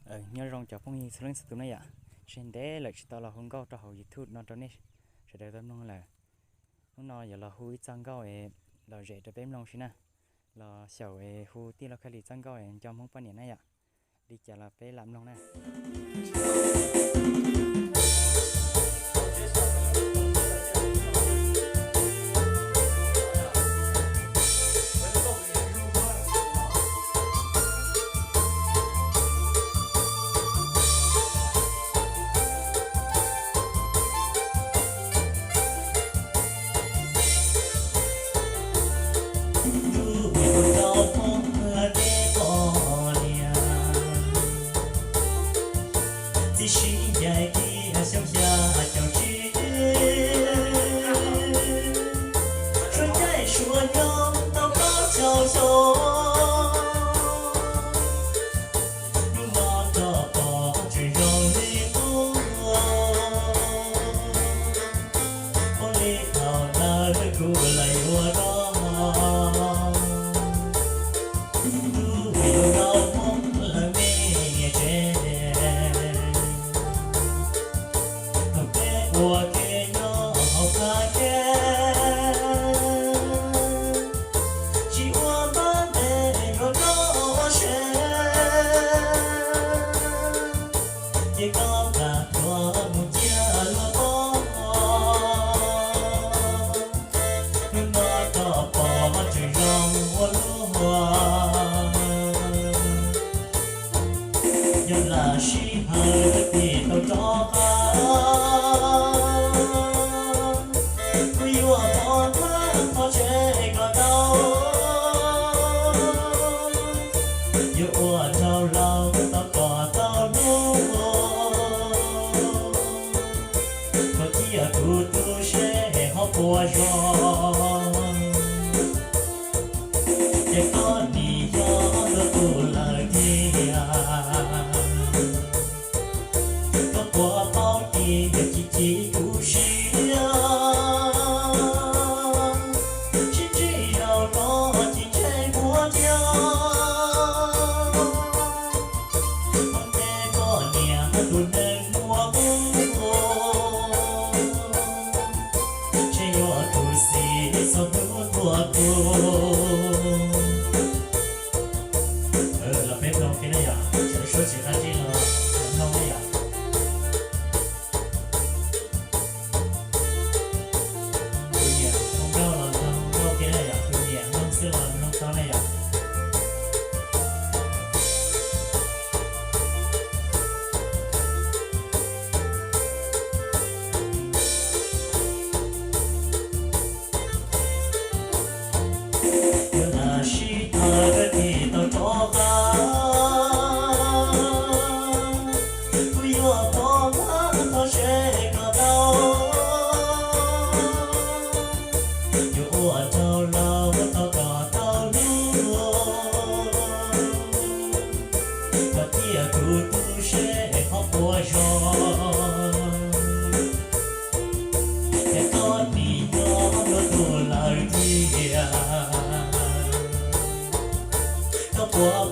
Nyob zoo cov phooj ywg txhua leej txhua tus na yom, tseg ntev lawm tsis tau los hu nkauj rau hauv YouTube no rau nej sawv daws tau mloog lawm. Hnub no yuav los hu ib txoj nkauj es lom zem rau peb mloog si na. Los xyaum es hu tij laug Khaj Lis txoj nkauj es nco Hmoob poj niam na yom. Li cas los peb lam mloog na. Tub rau Hmoob deb poj niam, txib sib ncaim kiag xyoo xya caum tsib, suav caij suav nyoog tau plaub caug xyoo. Hnub no rov pom tseem zoo li qub, ua li thaum ntawd kuv lawv yuav rov, tub yuav rau Hmoob lawv me niam tsev. Thaum peb ua ke nyob hauv qab kev, tsis ua npab tes yuav rov ua se, ces koj plam tuav mus cia luag pog. Hnub no rov pom tseem zoo ua luaj, yog lam sij hawm twb tig tau rov qab, kuv yuav pov thawj qhov tsev kom tau, yuav ua rau laus tau kom tau hnub, kom ciaj kuv tu seb ho puas zoo. Ces koj nim yog luag tus lawm tiag, koj puas paub ces yog tsis cim kuv siab, sib ntsib zaum no ces ntshe nquag cia. Pom tej poj niam tus neeg muaj qub, ntshe yuav khuv xim txog hnub tuag kuv. Los peb mloog kiag na yom, tseem suab tsis qab zib los mloog na yom. Tus niam hu nkauj los mloog nkauj kiag na yom, tus niam mloog xwb los mloog tau na yom. Yuav lam sij hawm twb tig tau rov qab, kuv yuav pov thawj qhov tsev kom tau, yuav ua rau laus tau kom tau hnub, kom ciaj kuv tu seb ho puas zoo. Ces koj nim yog luag tus lawm tiag, koj puas